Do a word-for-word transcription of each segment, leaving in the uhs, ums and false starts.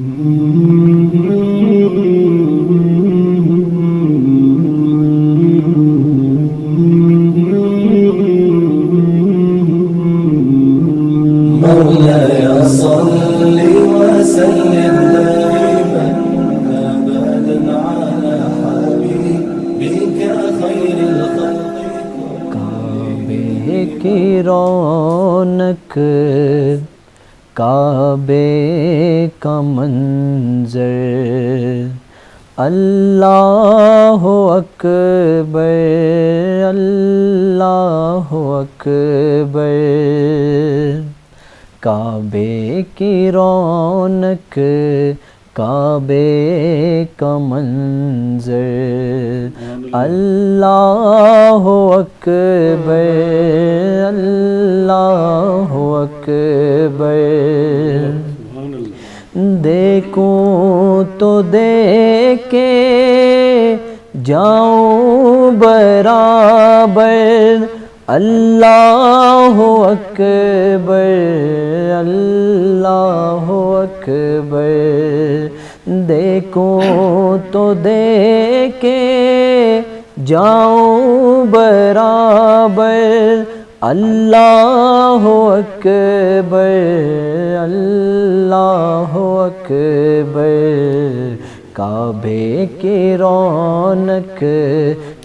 مولاي صل وسلم دائما أبدا على حبيبك خير الخلق كلهم. کعبے کی رونق، کعبے کا منظر، اللہ اکبر، اللہ اکبر۔ کعبے کی رونق، کعبے کا منظر، اللہ اکبر، اللہ اکبر۔ دیکھوں تو دیکھ کے جاؤں برابر، اللہ اکبر، اللہ اکبر۔ دیکھوں تو دیکھ کے جاؤں برابر، اللہ اکبر، اللہ اکبر۔ کعبے کی رونق،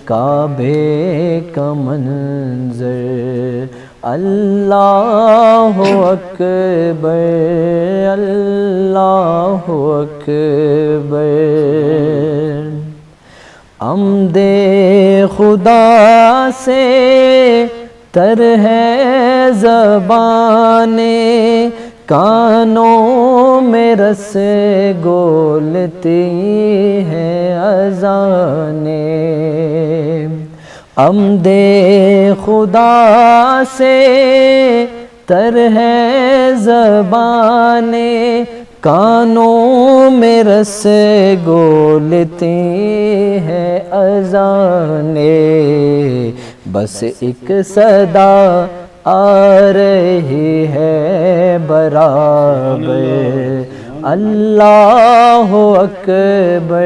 کعبے کا منظر، اللہ اکبر، اللہ اکبر۔ حمد خدا سے تر ہے زبانیں، کانوں میں رس گولتی ہے اذانیں۔ حمد خدا سے تر ہے زبانیں، کانوں میں رس گولتی ہے اذانیں۔ بس ایک صدا آ رہی ہے برابر، اللہ اکبر،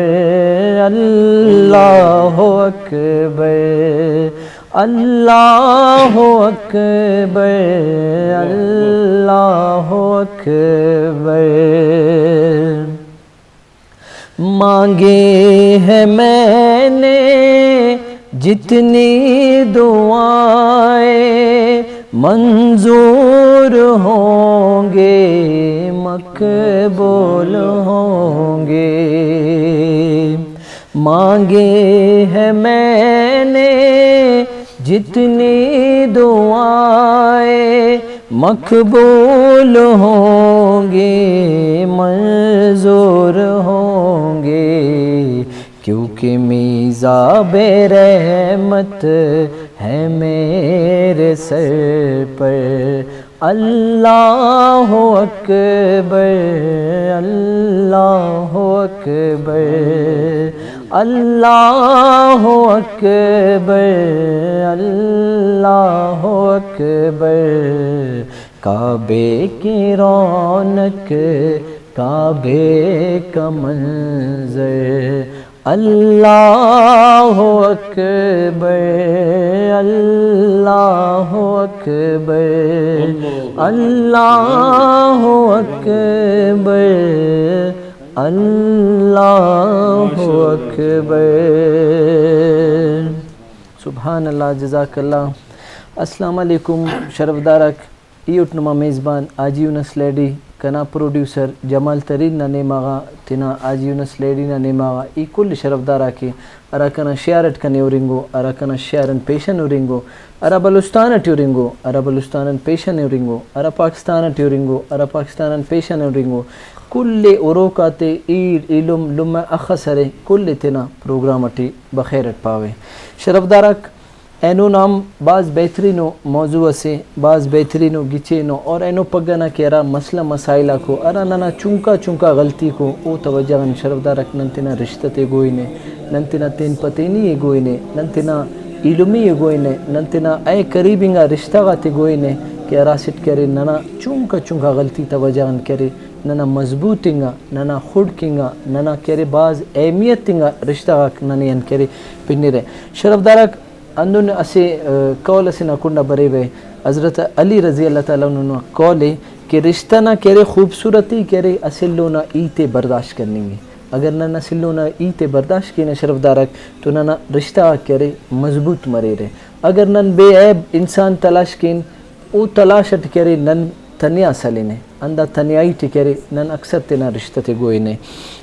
اللہ اکبر، اللہ اکبر، اللہ اکبر۔ مانگی ہے میں نے جتنی دعائیں، منظور ہوں گے، مقبول ہوں گے۔ مانگی ہے میں نے جتنی دعائیں، مقبول ہوں گی، منظور ہوں گی، کیونکہ میزاب رحمت ہے میرے سر پر۔ اللہ اکبر، اللہ اکبر، اللہ اکبر، اللہ اکبر۔ کعبے کی رونق، کعبے کا منظر، اللہ اکبر، اللہ اکبر، اللہ اکبر، اللہ اکبر۔ سبحان اللہ، جزاک اللہ۔ السلام علیکم شرفدار آک۔ ای اٹ نما میزبان حاجی یونس لہڑی، کنا پروڈیوسر جمال ترین نا نیماغا، تینا حاجی یونس لہڑی نا نیماغا ای کل شرفدار آک ءِ ہرا کنا شیئر اٹ کنے ہرنگو، ہرا کنا شیئر آن پیشن ہرنگو، ہرا بلوچستان اٹی ہرنگو، ہرا بلوچستان آن پیشن ہرنگو، ہرا پاکستان اٹی ہرنگو، ہرا پاکستان آن پیشن ہرنگو، کل ہروک آتے ایڑ ایلم لمہ اخس ارے، کل ءِ تینا پروگرام اٹی بخیر اٹ پاوے۔ شرفدار آک، اینو نا ہم بھاز بہترین ءُ موضوع اسے، بھاز بہترین ءُ گچین ءُ، اور اینو پگہ نا کہ ہرا مسئلہ مسائل آکو، ہرا ننا چنکا چنکا غلطی کو، او توجہ غان شرفدار آک نن تینا رشتہ تے گوئنے، نن تینا تین پہ تینی ءِ گوئنے، نن تینا ایلمی ءِ گوئنے، نن تینا اے قریب انگا رشتہ غاتے گوئنے کہ ہراسٹ کرے ننا چنکا چنکا غلطی توجہ غان کرے۔ ننا مضبوط انگا، ننا خڑک انگا، ننا کہ ارے بھاز اہمیت انگا رشتہ غاک ننے آن کہ ارے پنرہ۔ شرفدار آک، ہندن اسہ، آ، قول اسے نا کنڈا بریوہ، حضرت علی رضی اللہ تعالیٰ عنہ نا قول ءِ کہ رشتہ نا کہ ارے خوبصورتی کہ ارے اسہ ایلو نا ہیت ءِ برداشت کننگ ءِ۔ اگر نن اسہ ایلو نا ہیت ءِ برداشت کینہ شرفدار آک، تو ننا رشتہ غاک کہ ارے مضبوط مریرہ۔ اگر نن بے عیب انسان تلاش کین، او تلاش اٹ کہ ارے نن تنیا سلنہ، ہندا تنیائی ٹی کہ ارے نن اکثر تینا رشتہ تے گوئنہ۔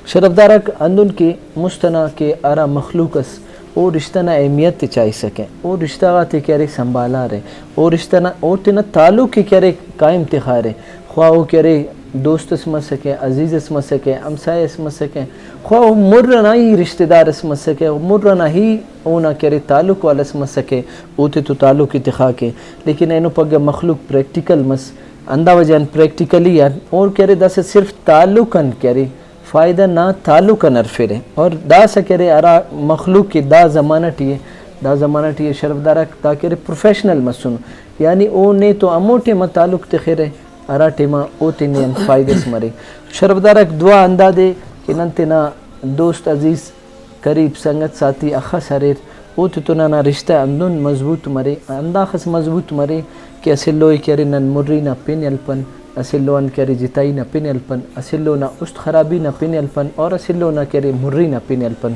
شرفدار آک، ہندن کہ مست ئنا کہ ہرا مخلوق ئس او رشتہ نا اہمیت تے چائسکہ، او رشتہ غاتے کہ ارے سنبھالارہ، او رشتہ نا، او تینا تعلق ءِ کہ ارے قائم تخارہ، خواہ او کہ ارے دوست ئس مسکہ، عزیز ئس مسکہ، ہمسایہ ئس مسکہ، خواہ او مر ئنا ہی رشتہ دار ئس مسکہ، مر ئنا ہی اونا کہ ارے تعلق والا ئس مسکہ، اوتے تو تعلق ءِ تخاکہ۔ لیکن اینو پگہ مخلوق پریکٹیکل مس، ہندا وجہ آن پریکٹیکلی آن اور کہ ارے داسہ صرف تعلق آن کہ ارے فائدہ نا تعلق آن ہرفیرہ۔ اور داسہ کہ ارے ہرا مخلوق کہ دا زمانہ ٹی ءِ، دا زمانہ ٹی ءِ شرفدار آک دا کہ ارے پروفیشنل مسنو، یعنی او نے تو ہمو ٹائما تعلق تخرہ ہرا ٹائما او تینے آن فائدہ ئس مرے۔ شرفدار آک، دعا ہندادے کہ نن تینا دوست عزیز، قریب سنگت ساتھی اخس اریر، اوتے تو ننا رشتہ ہندن مضبوط مرے، ہنداخس مضبوط مرے کہ اسہ ایلو ءِ کہ ارے نن مری نا پن ہلپن، اسہ ایلو آن کہ ارے جتائی نا پن ہلپن، اسہ ایلو نا است خرابی نا پن ہلپن اور اسہ ایلو نا کہ ارے مری نا پن ہلپن۔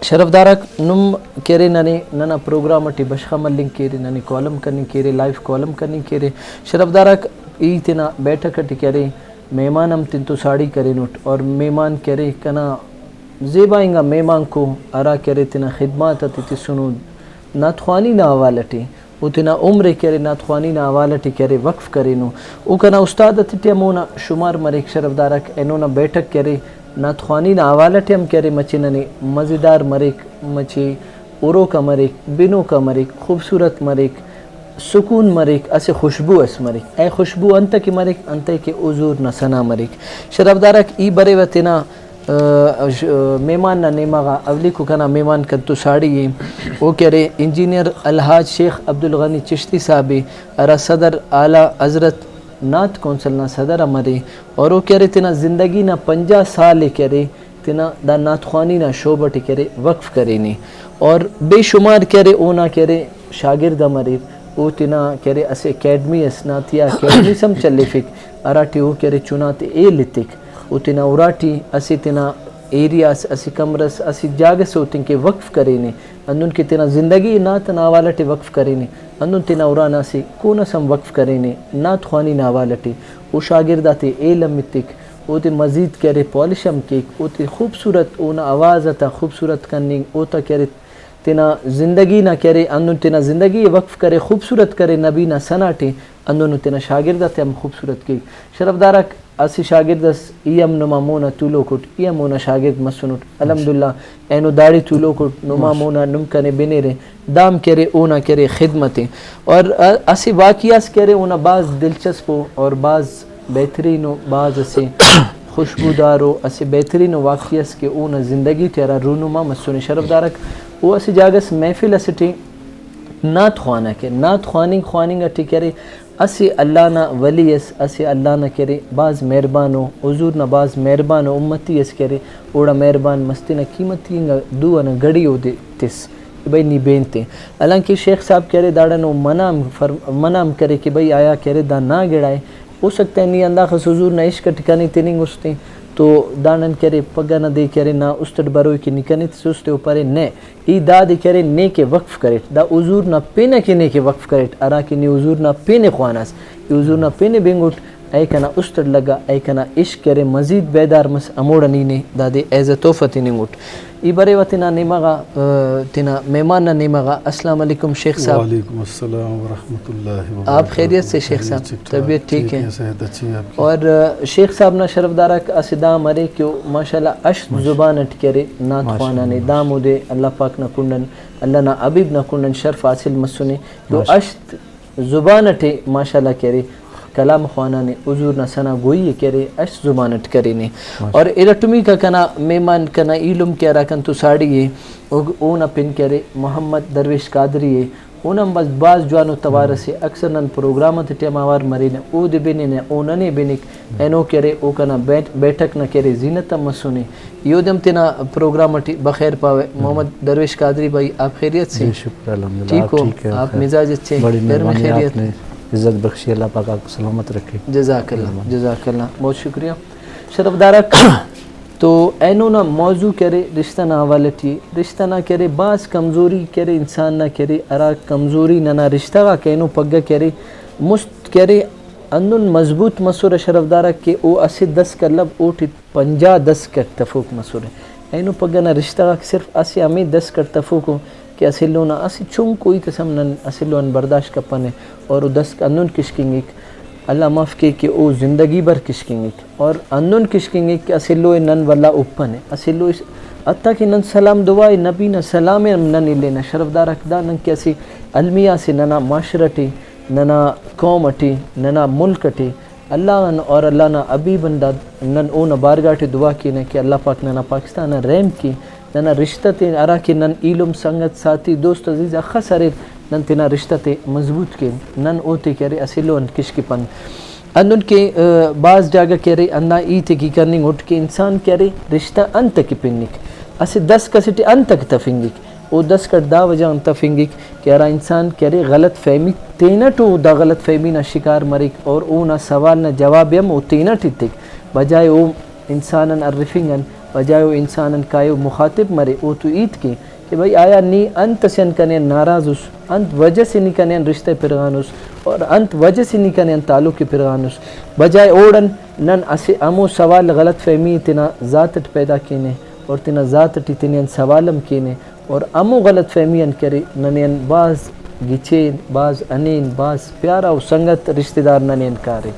شرفدار آک، نم کہ ارے ننے ننا پروگرام ٹی بشخ آ ملنگ کیرے، ننے کالم کننگ کیرے، لائیو کالم کننگ کیرے۔ شرفدار آک، ای تینا بیٹھک ٹی کہ ارے مہمان ہم تنتو ساڑی کرینٹ اور مہمان کہ ارے کنا زیبا انگا مہمانکو ہرا کہ ارے تینا خدمات آتے تسنو نعت خوانی نا حوالہ ٹی، او تینا عمر ءِ کہ ارے نعت خوانی نا حوالہ ٹی کہ ارے وقف کرینو۔ او کنا استاد آتیٹی ہم اونا شمار مریک شرفدار آک، اینو نا بیٹھک کہ ارے نعت خوانی نا حوالہ ٹی ہم کہ ارے مچہ ننے مزیدار مریک، مچہ ہروک آ مریک، بنوک آ مریک، خوبصورت مریک، سکون مریک، اسہ خوشبو اس مریک۔ اے خوشبو انتکہ مریک؟ انتئے کہ حضور نا ثنا مریک۔ شرفدار آک، ای بریوہ تینا، آ، ش-، مہمان نا نیمہ غا۔ اولیکو کنا مہمان کنتو ساڑی ءِ، او کہ ارے انجینئر الحاج شیخ عبدالغنی چشتی صاحب ءِ، ہرا صدر اعلیٰ حضرت نعت کونسل نا صدر ہم ارے، اور او کہ ارے تینا زندگی نا پنجاہ سال ءِ کہ ارے تینا دا نعت خوانی نا شعبہ ٹی کہ ارے وقف کرینے، اور بے شمار کہ ارے اونا کہ ارے شاگرد ہم اریر، او تینا کہ ارے اسہ اکیڈمی اس، نعتیہ اکیڈمی اس ہم چلیفک، ہراٹی او کہ ارے چناتے ہیل ایتک، او تینا اراٹی اسہ تینا ایریا اس، اسہ کمرہ اس، اسہ جاگہ سے او تنکہ وقف کرینے، ہندن کہ تینا زندگی ءِ نعت ئنا حوالہ ٹی وقف کرینے، ہندن تینا ارانا اسہ کونہ ئس ہم وقف کرینے نعت خوانی نا حوالہ ٹی۔ او شاگرد آتے ہیل ہم ایتک، اوتے مزید کہ ارے پالش ہم کیک، اوتے خوبصورت اونا آواز آتا خوبصورت کننگ، اوتا کہ ارے تینا زندگی نا کہ ارے ہندن تینا زندگی ءِ وقف کرے، خوبصورت کرے نبی نا ثنا ٹی، ہندن او تینا شاگرد آتے ہم خوبصورت کیک۔ شرفدار آک، اسہ شاگرد اس، ای ہم نما مون آ تولوک اٹ، ای ہم اونا شاگرد مسنٹ۔ الحمدللہ، اینو داڑے تولوک اٹ، نما مون آ نم کنے بنیرے، دام کہ ارے اونا کہ ارے خدمت ءِ۔ اور ا-، اسہ واقعہ اس کہ ارے اونا بھاز دلچسپ ءُ اور بھاز بہترین ءُ بھاز اسہ خوشبودار ءُ اسہ بہترین ءُ واقعہ اس کہ اونا زندگی ٹی ہرا رونما مسنے۔ شرفدار آک، او اسہ جاگہ اس محفل اسے ٹی نعت خوانہ کہ نعت خواننگ خواننگ ٹی کہ ارے اسہ اللہ نا ولی اس، اسہ اللہ نا کہ ارے بھاز مہربان ءُ حضور نا بھاز مہربان ءُ امتی اس کہ ارے اوڑا مہربان مس، تینا قیمتی انگا دو ئنا گھڑی اودے تس کہ بھئی نی بین تے۔ حالانکہ شیخ صاحب کہ ارے داڑان او منع ہم فر-، منع ہم کرے کہ بھئی آیا کہ ارے دا نا گڑا ءِ۔ ہو سکتا ہے نی ہنداخس حضور نا عشق اٹ کنے تننگ اُستے تو داڑان کہ ارے پگہ نا دے کہ ارے نا اُست اٹ بروئے کہ نی کنے تسوس تے، او پارے نہ، ای دادے کہ ارے نیکہ وقف کریٹ، دا حضور نا پن ئکہ نیکہ وقف کریٹ، ہراکہ نی حضور نا پن ءِ خواناس، ای حضور نا پن ءِ بنگٹ، اے کنا اُست اٹ لگا، اے کنا عشق کہ ارے مزید بیدار مس، ہموڑان ای نے دادے ایز ءِ تحفہ تننگٹ۔ ای بریوہ تینا نیمہ غا، آ، تینا مہمان نا نیمہ غا۔ السلام علیکم شیخ صاحب۔ وعلیکم السلام ورحمۃ اللہ وبرکاتہ۔ آپ خیریت سے شیخ صاحب؟ خیریت سے، طبیعت ٹھیک ہے؟ صحت اچھی ہے آپ کی؟ اور، آ، شیخ صاحب نا شرفدار آک اسہ دا مرے کہ او ماشاءاللہ ہشت ماشاءاللہ۔ زبان اٹ کہ ارے نعت ماشاءاللہ۔ خوانانے، دامودے اللہ پاک نا کنڈن، اللہ نا حبیب نا کنڈن شرف حاصل مسنے کہ او ماشاءاللہ۔ ہشت زبان اٹی ماشاءاللہ کہ ارے کلام خوانانے، حضور نا ثنا گوئی ءِ کہ ارے ہشت زبان اٹ کرینے۔ ماشاءاللہ۔ اور ارٹمیکا کنا مہمان کنا ایلم کہ ہرا کنتو ساڑی ءِ، او-، اونا پن کہ ارے محمد درویش قادری ءِ، اونا ہم بس بھاز جوانو توار اسے۔ اکثر نن پروگرام آتے ٹائما اوار مرینہ، اودے بننہ، او ننے بنک، اینو کہ ارے او کنا بیٹھ-، بیٹھک نا کہ ارے زینت ہم مسنے۔ ای اودے ہم تینا پروگرام ٹی بخیر پاوہ۔ محمد درویش قادری بھائی، آپ خیریت سے؟ جی شکر الحمدللہ، ٹھیک آپ ہو؟ ٹھیک ہے، آپ خیر۔ مزاج اچھے ہیں؟ بڑی گھر میں مہربانی، خیریت؟ آپ نے عزت بخشی، اللہ پاک آپ کو سلامت رکھے۔ جزاک اللہ، مہربانی۔ جزاک اللہ، بہت شکریہ۔ شرف دارک، تو اینو نا موضوع کہ ارے رشتہ نا حوالہ ٹی، رشتہ نا کہ ارے بھاز کمزوری کہ ارے انسان نا کہ ارے، ہرا کمزوری ننا رشتہ غاک اینو پگہ کہ ارے مست کہ ارے ہندن مضبوط مسرہ شرف دارک کہ او اسہ دسک الو اوٹی پنجاہ دسک اٹ تفوک مسرہ۔ اینو پگہ نا رشتہ غاک صرف اسہ ہمے دسک اٹ تفوکو کہ اسہ ایلو نا اسہ چنکو ہیت اس ہم نن اسہ ایلو آن برداشت کپنہ اور او دسک ہندن کشکنگک، اللہ معاف کے کہ او زندگی بھر کشکنگک اور ہندن کشکنگک کہ اسہ ایلو ءِ نن ولا ہُپنہ، اسہ ایلو اس-، حتیٰ کہ نن سلام دعا ءِ نبی نا سلام ءِ ہم نن الیرہ۔ شرفدار آک دا نن کہ اسہ المیہ اسے ننا معاشرہ ٹی، ننا قوم ٹی، ننا ملک ٹی اللہ غان اور اللہ نا حبیب آن دا نن اونا بارگاہ ٹی دعا کینہ کہ اللہ پاک ننا پاکستان آ رحم کے، ننا رشتہ تے ہرا کہ نن ایلم سنگت ساتھی دوست عزیز اخس اریر، نن تینا رشتہ تے مضبوط کین، نن اوتے کہ ارے اسہ ایلو آن کشکپن۔ ہندن کہ، آ، بھاز جاگہ کہ ارے ہندا ہیت ءِ کہ کننگ اٹ کہ انسان کہ ارے رشتہ انت کہ پنک، اسہ دسک اسے ٹی انت کہ تفنگک، او دسک اٹ دا وجہ غان تفنگک کہ ہرا انسان کہ ارے غلط فہمی تینٹ او دا غلط فہمی نا شکار مریک اور اونا سوال نا جواب ءِ ہم او تینٹ ایتک، بجائے او انسان آن ارفنگ آن، بجائے او انسان آن کائے او مخاطب مرے، اوتو ہیت کے کہ بھئی آیا نی انت اسے آن کنے آن ناراض اس، انت وجہ سے نی کنے آن رشتہ ءِ پرغانس اور انت وجہ سے نی کنے آن تعلق ءِ پرغانس، بجائے اوڑان نن اسہ ہمو سوال غلط فہمی ءِ تینا ذات اٹ پیدا کینہ اور تینا ذات ٹی تینے آن سوال ہم کینہ اور ہمو غلط فہمی آن کہ ارے ننے آن بھاز گچین، بھاز ہنین، بھاز پیارا و سنگت رشتہ دار ننے آن کارے۔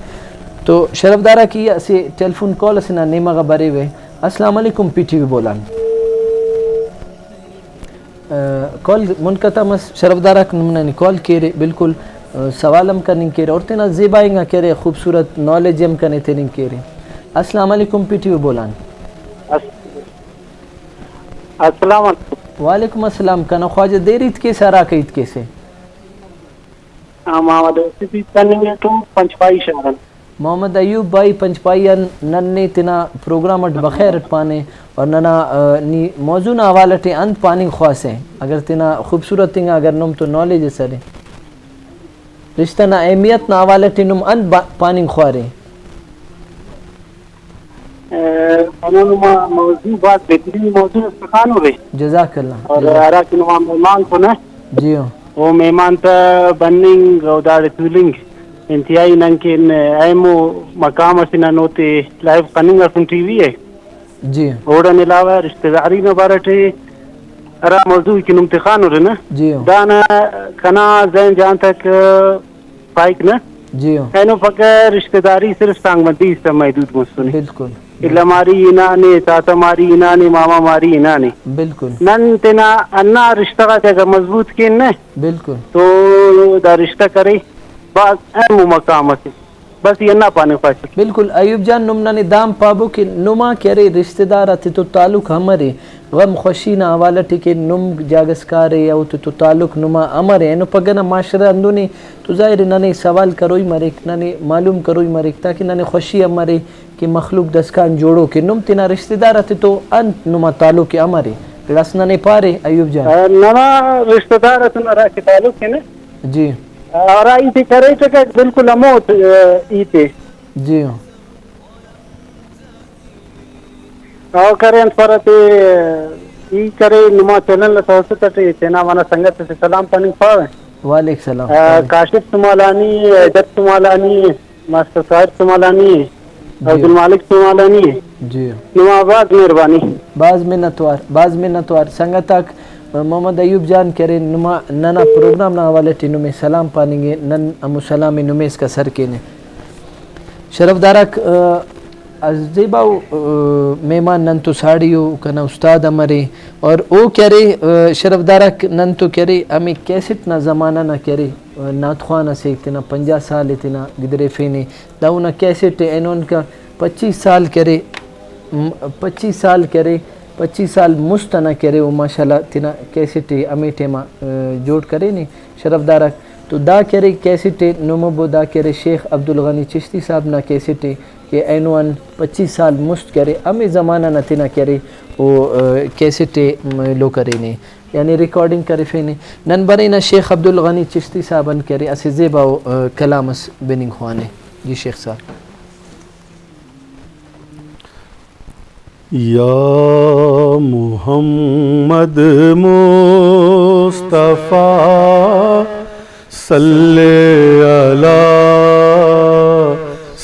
تو شرفدار آک ای اسہ ٹیلیفون کال اسے نا نیمہ غا بریوہ۔ السلام علیکم پی ٹی وی بولان۔ آ، کال منقطع مس، شرفدار آک نم ننے کال کیرے، بالکل، آ، سوال ہم کننگ کیرے اور تینا زیبا انگا کہ ارے خوبصورت نالج ہم کنے تننگ کیرے۔ السلام علیکم پی ٹی وی بولان۔ الس-، السلام علیکم۔ وعلیکم السلام، کنا خواجہ دیر ہیت کیسہ ہراکہ ہیت کیسہ۔ آ، محمد آصف ہیت کننگ ٹو پنچپائی شار آن۔ محمد ایوب بھائی، پنچپائی آن نن نے تینا پروگرام اٹ بخیر اٹ پانے اور ننا، آ، نی موضوع نا حوالہ ٹی انت پاننگ خواسہ؟ اگر تینا خوبصورت انگا اگر نم تو نالج اس ارے، رشتہ نا اہمیت نا حوالہ ٹی نم انت با-، پاننگ خوارے؟ آ، ننا نما موضوع بھاز بہترین موضوع اس تخانورے۔ جزاک اللہ۔ اور جزاک۔ ہرا کہ نما مہمان خنہ، جی ہاں۔ او مہمان تا بننگ او داڑے تولنگ انتہائی ننکن اہم و مقام اسے نن اوتے لائیو خننگ اسن ٹی وی ءِ۔ جی۔ اوڑان علاوہ رشتہ داری نا بارہ ٹی ہرا موضوع کہ نم تخانورے نا، جی۔ دانا کنا ذہن جہاں تک پائک نا، جی۔ اینو پگہ رشتہ داری صرف سانگ بندی اس محدود مسنے۔ بالکل۔ الہ ماری ہنانے، تاتہ ماری ہنانے، ماما ماری ہنانے۔ بالکل۔ نن تینا ہندا رشتہ غاتے اگہ مضبوط کین نہ، بالکل۔ تو دا رشتہ کرے بھاز اہم و مقام اسے۔ بس ای ہندا پاننگ خواہسک۔ بالکل ایوب جان، نم ننے دام پابو کہ نما کہ ارے رشتہ دار آتتو تعلق امر ءِ، غم خوشی نا حوالہ ٹی کہ نم جاگہ اس کارے یا اوتتو تعلق نما امر ءِ، اینو پگہ نا معاشرہ ہندن ءِ تو ظاہر ءِ ننے سوال کروئی مریک، ننے معلوم کروئی مریک تاکہ ننے خوشی امر ءِ کہ مخلوق داسکان جوڑو کہ نم تینا رشتہ دار آتتو انت نما تعلق ءِ امر ءِ، گڑاس ننے پارے ایوب جان۔ آ، ننا رشتہ دار آتتون ہرا کہ تعلق ءِ نا، جی۔ ہرا ہیت ءِ کریٹکہ بالکل ہمو ہیت ءِ۔ جی۔ او کرے انت پارہ تے، ای کرے نما چینل نا توسط اٹی تینا منہ سنگت اسے سلام پاننگ پاوہ۔ وعلیک سلام۔ آ، کاشف سمالانی، حیدر سمالانی، ماسٹر طاہر سمالانی، جی۔ عبدالمالک سمالانی۔ جی۔ نما بھاز مہربانی۔ بھاز منت وار، بھاز منت وار۔ سنگت آک محمد ایوب جان کہ ارے نما ننا پروگرام نا حوالہ ٹی نمے سلام پاننگے، نن ہمو سلام ءِ نمے اسکا سر کینہ۔ شرفدار آک، آ، زیباؤ، آ، مہمان نن تو ساڑی ءُ، کنا استاد ہم ارے اور او کہ ارے، آ، شرفدار آک نن تو کہ ارے ہمے کیسٹ نا زمانہ نا کہ ارے، آ، نعت خوان اسے تینا پنجاہ سال ءِ تینا گدریفینے۔ دا اونا کیسٹ ءِ اینو انکا پچیس سال کہ ارے، م-، پچیس سال کہ ارے، پچیس سال مست ئنا کہ ارے، او ماشاءاللہ تینا کیسٹ ءِ ہمے ٹائما، آ، جوڑ کرینے۔ شرفدار آک۔ تو دا کہ ارے کیسٹ ءِ نمو بو، دا کہ ارے شیخ عبدالغنی چشتی صاحب نا کیسٹ ءِ کہ اینو آن پچیس سال مست کہ ارے ہمے زمانہ نا تینا کہ ارے او، آ، کیسٹ ءِ ایلو کرینے، یعنی ریکارڈنگ کرفینے۔ نن برینہ شیخ عبدالغنی چشتی صاحب آن کہ ارے اسہ زیبا ءُ، آ، کلام اس بننگ خوانے۔ جی شیخ صاحب۔ یا محمد مصطفیٰ، صلی علی،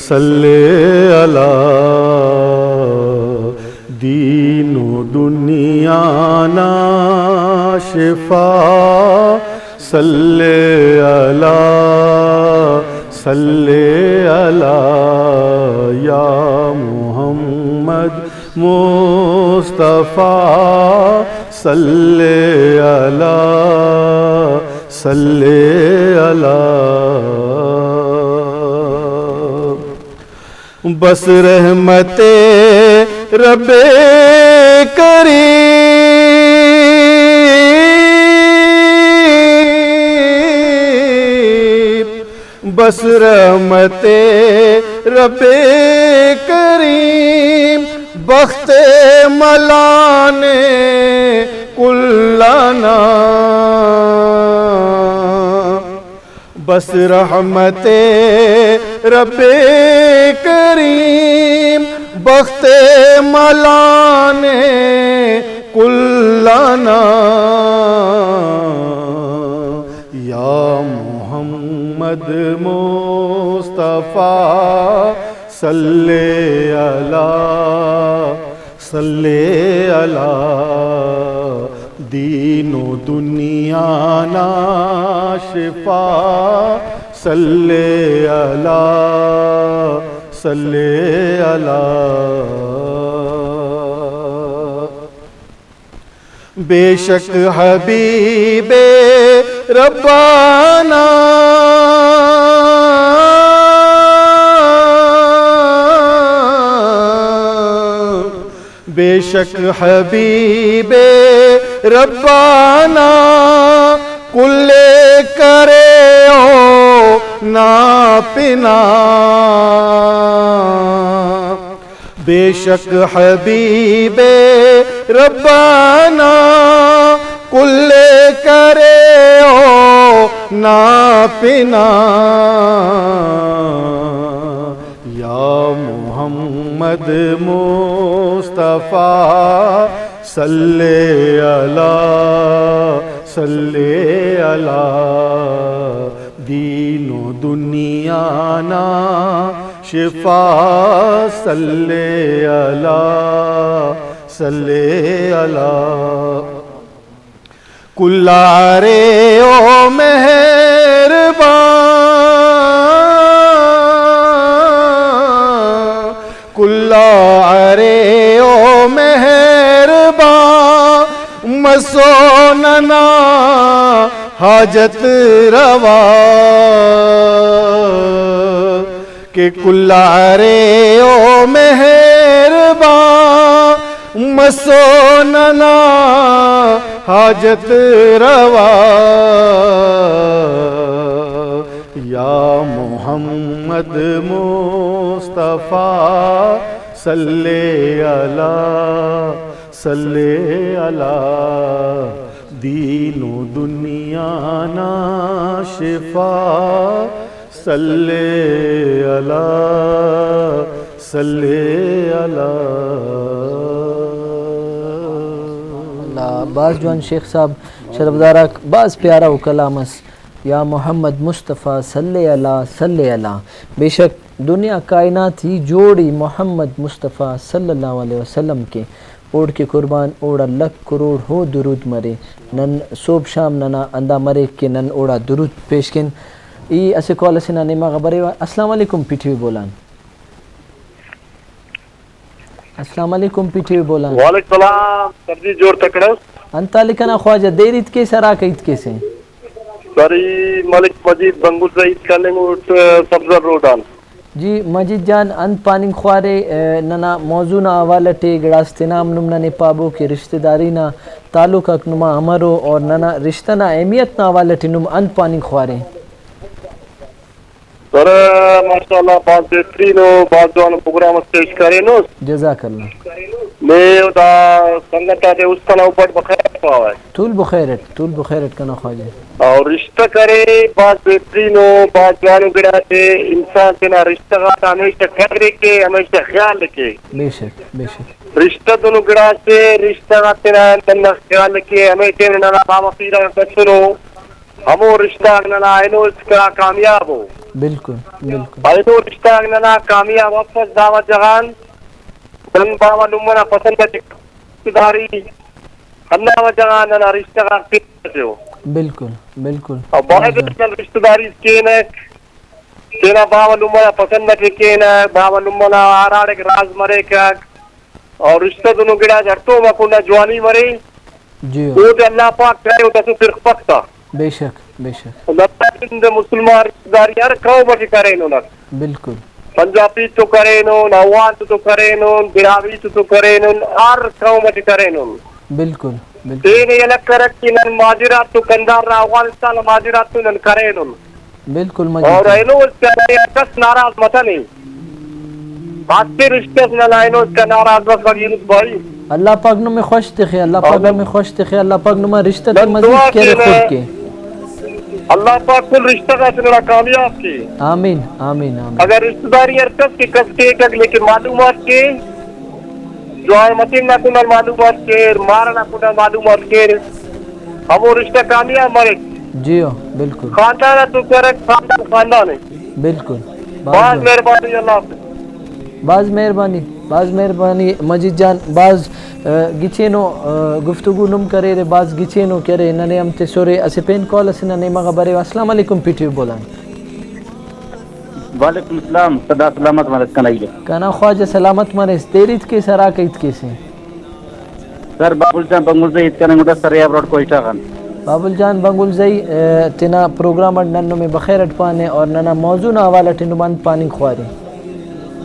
صلی علی، دین و دنیا نا شفا، صلی علی، صلی علی، یا محمد مصطفیٰ، صلی علی، صلی علی۔ بس رحمت رب کریم، بس رحمت رب کریم، بخت ملان کلانا۔ بس رحمت رب کریم، بخت ملان کلانا۔ یا محمد مصطفیٰ، صلی علی، صلی علی، دین و دنیا نا شفا، صلی علی، صلی علی۔ بے شک حبیب ربانا، بے شک حبیب ربانا، کل کرے او نا پنا۔ بے شک حبیب ربانا، کل کرے او نا پنا۔ یا محمد مصطفیٰ، صلی علی، صلی علی، دین و دنیا نا شفا، صلی علی، صلی علی۔ کل آ ارے او مہربان، کل آ ارے او مہربان، مسو ننا حاجت روا۔ کہ کل آ ارے او مہربان، مسو ننا حاجت روا۔ یا محمد مصطفیٰ، صلی علی، صلی علی، دین و دنیا نا شفا، صلی علی، صلی علی۔ اللہ، بھاز جوان شیخ صاحب، شرفدار آک، بھاز پیارا او کلام اس، یا محمد مصطفیٰ صلی علی، صلی علی۔ بے شک دنیا کائنات ہی جوڑ ای محمد مصطفیٰ صلی اللہ علیہ وسلم کے، اوڑکے قربان اوڑا لکھ کروڑ ہو درود مرے۔ نن صوب شام ننا ہندا مریک کہ نن اوڑا درود پیش کن۔ ای اسہ کال اسے نا نیمہ غا بریوہ۔ السلام علیکم پی ٹی وی بولان۔ السلام علیکم پی ٹی وی بولان۔ وعلیکم السلام سر جی، جوڑ تکڑس؟ انت حال ءِ کنا خواجہ؟ دیر ہیت کیسہ، ہراکہ ہیت کیسہ؟ سر ای ملک مجید بنگل نا ہیت کننگ اٹ، سبزل روڈ آن۔ جی مجید جان، انت پاننگ خوارے، ء، ننا موضوع نا حوالہ ٹی گڑاس تینا ہم نم ننے پابو کہ رشتہ داری نا تعلق آک نما امرو اور ننا رشتہ نا اہمیت نا حوالہ ٹی نم انت پاننگ خوارے؟ سر، ماشاءاللہ، بھاز بہترین و بھاز جوانو پروگرام اس پیش کرینس۔ جزاک اللہ۔ نے او دا سنگت آتے است ئنا او بڑ بخیر پاوہ۔ تول بخیر اٹ، تول بخیر اٹ کنا خواجہ۔ اور رشتہ کرے بھاز بہترین و بھاز جوانو گڑاتے، انسان تینا رشتہ غاتا ہمیشہ قدر ء کے، ہمیشہ خیال ء کے۔ بے شک، بے شک۔ رشتہ دنو گڑاسے، رشتہ غاتینا ننا خیال ء کے، ہمے ٹائم ننا باوہ پیرہ گچنو، ہمو رشتہ غاک ننا اینو اسکا کامیاب ء۔ بالکل، بالکل۔ اینو رشتہ غاک ننا کامیاب افس، دا وجہ غان نن باوہ لمہ نا پسند ٹی رشتہ داری، ہندا وجہ غان ننا رشتہ غاک پین اسے ء۔ بالکل، بالکل۔ اور باوہ بالکل۔ نن رشتہ داری کینک، تینا باوہ لمہ نا پسند ٹی کینک، باوہ لمہ نا ہراڑے راز مریکک، اور رشتہ دنو گڑاس ہڑتوم آ کنڈا جوانی مرے، جی ہو۔ اودے اللہ پاک کرے، او داسہ فرقفک تا۔ بے شک، بے شک۔ اللہ پاک زندہ مسلمان رشتہ داری ہر قوم ٹی کریننک۔ بالکل۔ پنجابی تو کرینن، اوغان تو تو کرینن، براہوئی تو تو کرینن، ہر قوم ٹی کرینن۔ بالکل، بالکل۔ تینے یلہ کرک کہ نن مہاجرات تو قندھار نا، اوغانستان نا مہاجرات تو نن کرینن۔ بالکل مجید اور جان۔ اینو اس کہ ہر کس ناراض متنے۔ آتے رشتہ اس ننا اینو اس کہ ناراض مس مگی یونس بھائی۔ اللہ پاک نمے خوش تخے، اللہ پاک اور نمے خوش تخے، اللہ پاک نما رشتہ تے نن مزید دعا کرے کینہ۔ خود کے۔ اللہ پاک کل رشتہ غاتے ننا کامیاب کے۔ آمین، آمین، آمین۔ اگر رشتہ داری ہر کس کے کس کیک لیکن معلومات کے جوان متین نا کنڈا معلومات کیر، مار ئنا کنڈا معلومات کیر، ہمو رشتہ کامیاب مریک۔ جی ہو، بالکل۔ خاندان آتون کرک، خاندان خاندان ء۔ بالکل۔ بھاز بھاز جوان۔ مہربانی، اللہ حافظ۔ بھاز مہربانی، بھاز مہربانی مجید جان، بھاز، ء، گچینو، ء، گفتگو نم کریرے، بھاز گچینو کہ ارے ننے ہم تسرے۔ اسہ پین کال اسے نا نیمہ غا بریو۔ السلام علیکم پی ٹی وی بولان۔ وعلیکم السلام، سدا سلامت مرس کنا ہیت۔ کنا خواجہ سلامت مریس، دیر ہیت کیسہ، ہرا کہ ہیت کیسہ۔ سر بابل جان بنگلزئی ہیت کننگ اٹہ، سریاب روڈ کوئٹہ غان۔ بابل جان بنگلزئی، ء، تینا پروگرام اٹ نن نمے بخیر اٹ پانے اور ننا موضوع نا حوالہ ٹی نم انت پاننگ خوارے؟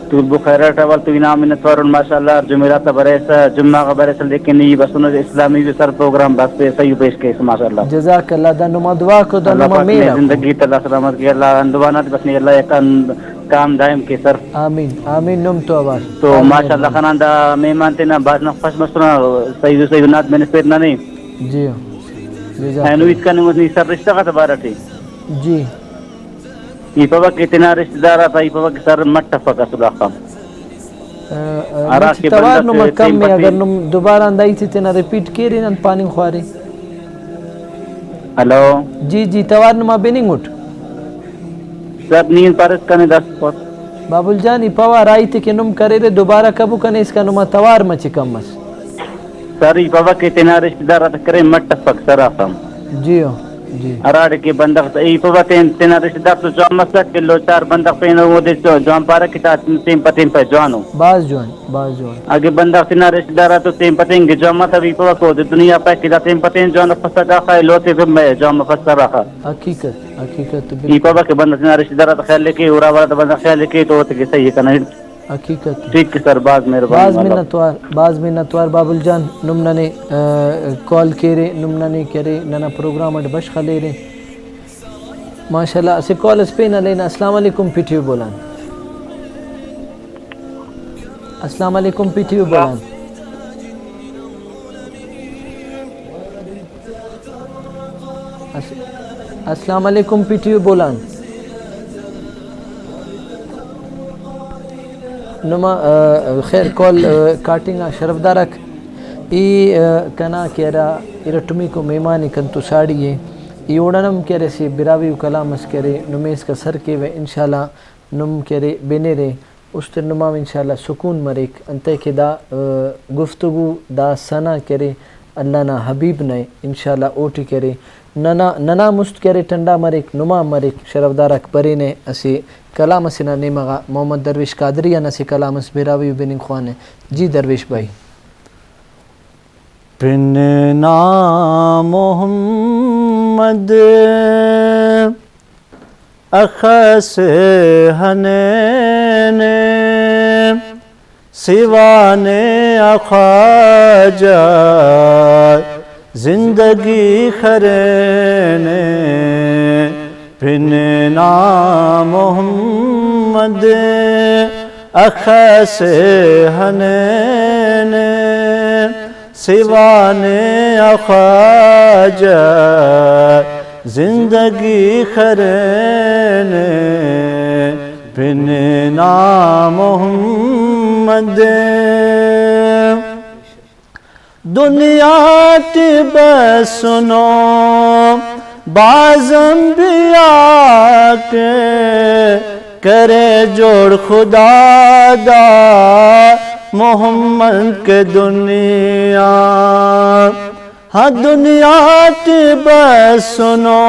تول بخیر اٹ اول تو ای نا منتوار ان، ماشاءاللہ، ہر جمعرات آ بریسہ، جمعہ غا بریسہ، لیکن ای بسنو اسلامی بھی سر پروگرام بس پہ صحیح پیش کیس، ماشاءاللہ۔ جزاک اللہ، دا نما دعا کو، دا اللہ نما پاک مہر نے آ کو۔ زندگی تے اللہ سلامت کے، اللہ اندوانات بس نے اللہ یکان کام دائم کے سر۔ آمین، آمین، نم تو آباد۔ تو بھاز ماشاءاللہ مہربانی۔ خنان دا مہمان تینا بھاز نا خوش مسنو، صحیح صحیح نات بینفٹ ننے۔ جی۔ جزاک اینو اللہ۔ ہیت کننگ اس نی سر رشتہ غاتا بارہ ٹی۔ جی۔ ای پاوہ کہ تینا رشتہ دار آتا، ای پاوہ کہ سر مٹ افک اسل آخا۔ ا، ا، ہرا مچ کہ توار بندغ نما سے کم تین ء، اگر پتین۔ نم دوبارہ ہندا ہیت ء تینا ریپیٹ کیرے نن پاننگ خوارے۔ ہلو۔ جی، جی، توار نما بننگ اٹ۔ سر نی پارس کنے داسہ پاس۔ بابل جان، ای پاوہ ہرا ہیت ء کہ نم کریرے دوبارہ کبو کنے اسکا نما توار مچے کم مس۔ سر ای پاوہ کہ تینا رشتہ دار آتا کرے مٹ افک سر آخا۔ جی ہو، جی۔ ہراڑے کہ بندغ ای پاوہ تین-، تینا رشتہ دار تو جوان مسک، کہ لو چار بندغ پین اودے جو-، جوان پارہ کہ دا تین پتین پہ جوانو۔ بھاز جوان، بھاز جوان۔ اگہ بندغ تینا رشتہ دار آتو تین پتین کہ جوان متو، ای پاوہ کہ اودے دنیا پائک کہ دا تین پتین جوان افسا داخہ ایلو تے پہ مہ جوان مفسر آخہ۔ حقیقت، حقیقت، ای بالکل۔ پاوہ کہ بندغ تینا رشتہ دار آتا خیال لکے، ارا ورا تا بندغ خیال لکے تو اوتے کہ صحیح ہے کنا۔ حقیقت۔ ٹھیک ہے سر، بھاز مہربانی بھاز والا۔ منت وار، بھاز منت وار بابل جان، نم ننے، آ، کال کیرے، نم ننے کرے، ننا پروگرام اٹ بشخ ہلیرے۔ ماشاءاللہ، اسہ کال اس پین ہلینہ۔ السلام علیکم پی ٹی وی بولان۔ السلام علیکم پی ٹی وی بولان۔ اس-، السلام علیکم پی ٹی وی بولان۔ نما، آ، خیر کال، آ، کاٹنگ آ شرفدار آک۔ ای، آ، کنا کہ ہرا ارٹمیکو مہمان ء کنتو ساڑی ء، ای اوڑان ہم کہ ارے اسہ براہوئی ء کلام اس کہ ارے نمے اسکا سر کیوہ، انشاءاللہ نم کہ ارے بنیرے۔ است نما انشاءاللہ سکون مریک، انتئے کہ دا، آ، گفتگو دا ثنا کرے اللہ نا حبیب نا ء، انشاءاللہ اوٹی کرے۔ ننا، ننا مست کرے ٹنڈا مریک، نما مریک، شرفدار آک برینہ۔ اسہ کلام اسے نا نیمہ غا محمد درویش قادری آن اسہ کلام اس براہوئی ء بننگ خوانہ۔ جی درویش بھائی۔ پن نا محمد اخس ہنینے سوانے آ خواجہ، زندگی خرینے پن نا محمد، اخس ہنینے سوانے آ خواجہ، زندگی خرینے پن نا محمد۔ دنیا ٹی بسنو بھاز انبیاء کے، کرے جوڑ خدا دا محمد کے دنیا۔ ہاں، دنیا ٹی بسنو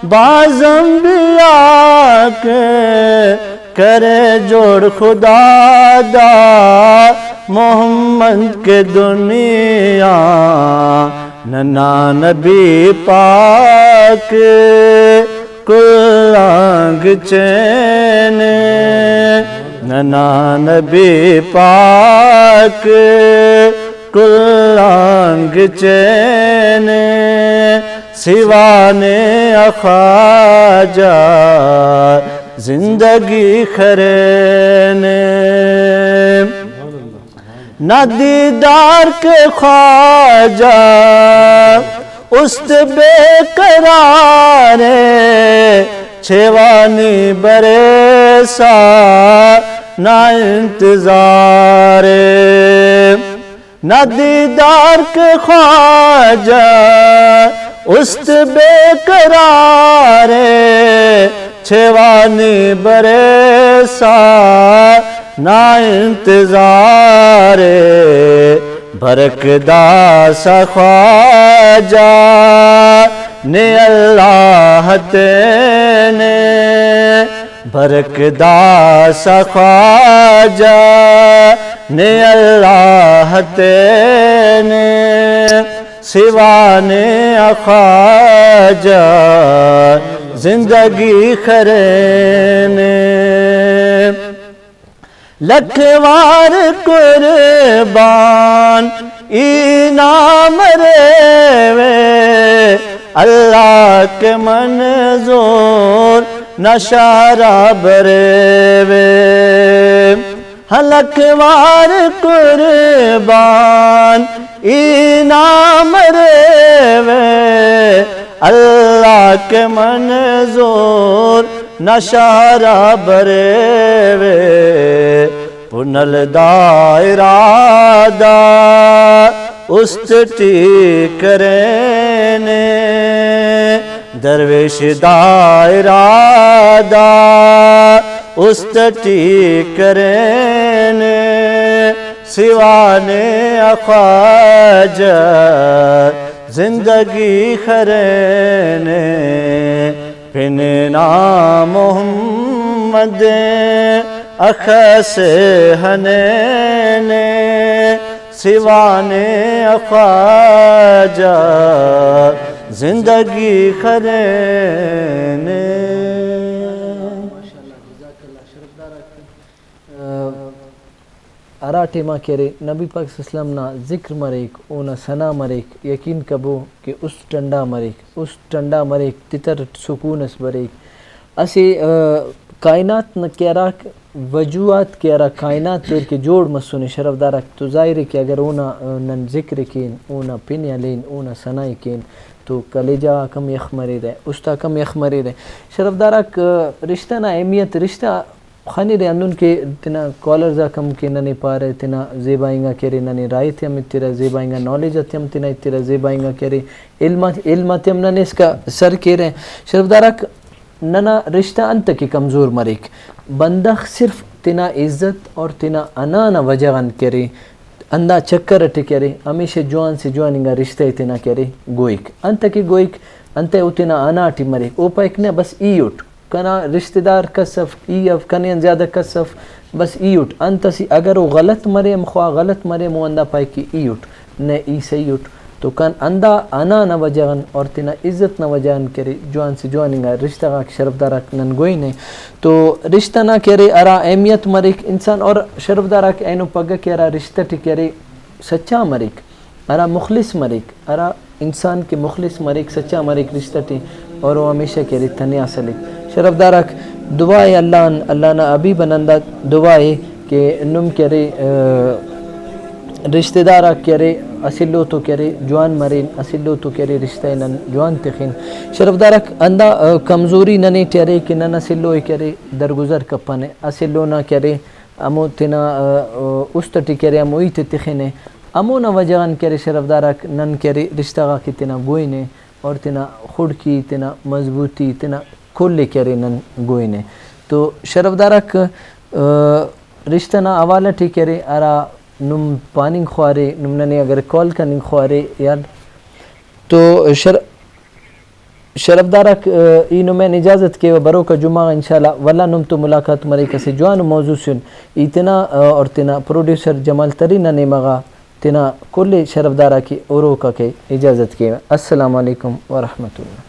بھاز انبیاء کے، کرے جوڑ خدا دا محمد کے دنیا۔ ننا نبی پاک کل آن گچین، ننا نبی پاک کل آن گچین، سوانے آ خواجہ زندگی خرینے۔ نا دیدار کے خواجہ است بے قرارے، چھیوانی بریسا نا انتظارے۔ نا دیدار کے خواجہ است بے قرارے، چھیوانی بریسا نا انتظارے۔ برک داسا خواجہ نے اللہ تینے، برک داسا خواجہ نے اللہ تینے، سوانے آ خواجہ زندگی خرینے۔ لکھ وار قربان ای نا مریوے، اللہ کے منظور نا شارا بریوے۔ ہاں، لکھ وار قربان ای نا مریوے، اللہ کے منظور نا شارا بریوے۔ پنل دا ارادہ است ٹی کرینے، درویش دا ارادہ است ٹی کرینے، سوانے آ خواجہ زندگی خرینے۔ پن نا محمد اخس ہنینے، سوانے آ خواجہ زندگی خرینے۔ ہرا ٹائما کہ ارے نبی پاک صلی اللہ علیہ وسلم نا ذکر مریک، اونا ثنا مریک، یقین کبو کہ است ٹنڈا مریک، است ٹنڈا مریک، تتر سکون اس بریک۔ اسہ، آ، کائنات نا کہ ہرا وجوہات کہ ہرا کائنات تیر کہ جوڑ مسنے شرفدار آک، تو ظاہر ءِ کہ اگر اونا، آ، نن ذکر ءِ کین، اونا پن ءِ ہلین، اونا ثنا ءِ کین تو کلیجہ غاک ہم یخ مریرہ، است آک ہم یخ مریرہ۔ شرفدار آک، آ، رشتہ نا اہمیت، رشتہ خنرے، ہندن کہ تینا کالرز آک ہم کہ ننے پارہ، تینا زیبا انگا کہ ارے ننے رائے تے ہم ایترہ، زیبا انگا نالج آتے ہم تینا ایترہ، زیبا انگا کہ ارے علم آ-، علم آتے ہم ننے اسکا سر کیرہ۔ شرفدار آک، ننا رشتہ انت کہ کمزور مریک؟ بندغ صرف تینا عزت اور تینا انا نا وجہ غان کہ ارے، ہندا چکر ئٹی کہ ارے، ہمیشہ جوان سے جوان انگا رشتہ ئے تینا کہ ارے گوئک۔ انت کہ گوئک، انتئے او تینا انا ٹی مریک، او پائک نہ بس ای اٹ۔ کنا رشتہ دار کس اف، ای اف، کنے آن زیادہ کس اف، بس ای اٹ۔ انت اسہ اگر او غلط مرے، ہمخوا غلط مرے، ہمو ہندا پائے کہ ای اٹ، نہ ای صحیح اٹ۔ تو کن ہندا ہنا نا وجہ غان اور تینا عزت نا وجہ غان کہ ارے جوان سے جوان انگا رشتہ غاک شرفدار آک نن گوئنے۔ تو رشتہ نا کہ ارے ہرا اہمیت مریک انسان، اور شرفدار آک اینو پگہ کہ ہرا رشتہ ٹی کہ ارے سچا مریک، ہرا مخلص مریک، ہرا انسان کہ مخلص مریک، سچا مریک رشتہ ٹی، اور او ہمیشہ کہ ارے تنیا سلک۔ شرفدار آک دعا ءِ اللہ آن، اللہ نا حبیب آن ہندا دعا ءِ کہ نم کہ ارے، آ، رشتہ دار آک کہ ارے اسہ ایلو تو کہ ارے جوان مرین، اسہ ایلو تو کہ ارے رشتہ ءِ نن جوان تخن۔ شرفدار آک ہندا، آ، کمزوری ننے ٹی ارے کہ نن اسہ ایلو ءِ کہ ارے درگزر کپنہ، اسہ ایلو نا کہ ارے ہمو تینا، آ، آ، است ٹی کہ ارے ہمو ہیت ءِ تخنہ، ہمونا وجہ غان کہ ارے شرفدار آک نن کہ ارے رشتہ غاک ءِ تینا گوئنے اور تینا خڑکی، تینا مضبوطی، تینا کل ءِ کہ ارے نن گوئنے۔ تو شرفدار آک، آ، رشتہ نا حوالہ ٹی کہ ارے ہرا نم پاننگ خوارے، نم ننے اگر کال کننگ خوارے یار، تو شر-، شرفدار آک، آ، ای نمین اجازت کیوہ، بروکا جمعہ غا انشاءاللہ ولدا نم تو ملاقات مریک، اسہ جوانو موضوع سن ای تینا، آ، اور تینا پروڈیوسر جمال ترین نا نیمہ غا تینا کل شرفدار آک ءِ ہروک آ کہ اجازت کیوہ۔ السلام علیکم ورحمۃ اللہ۔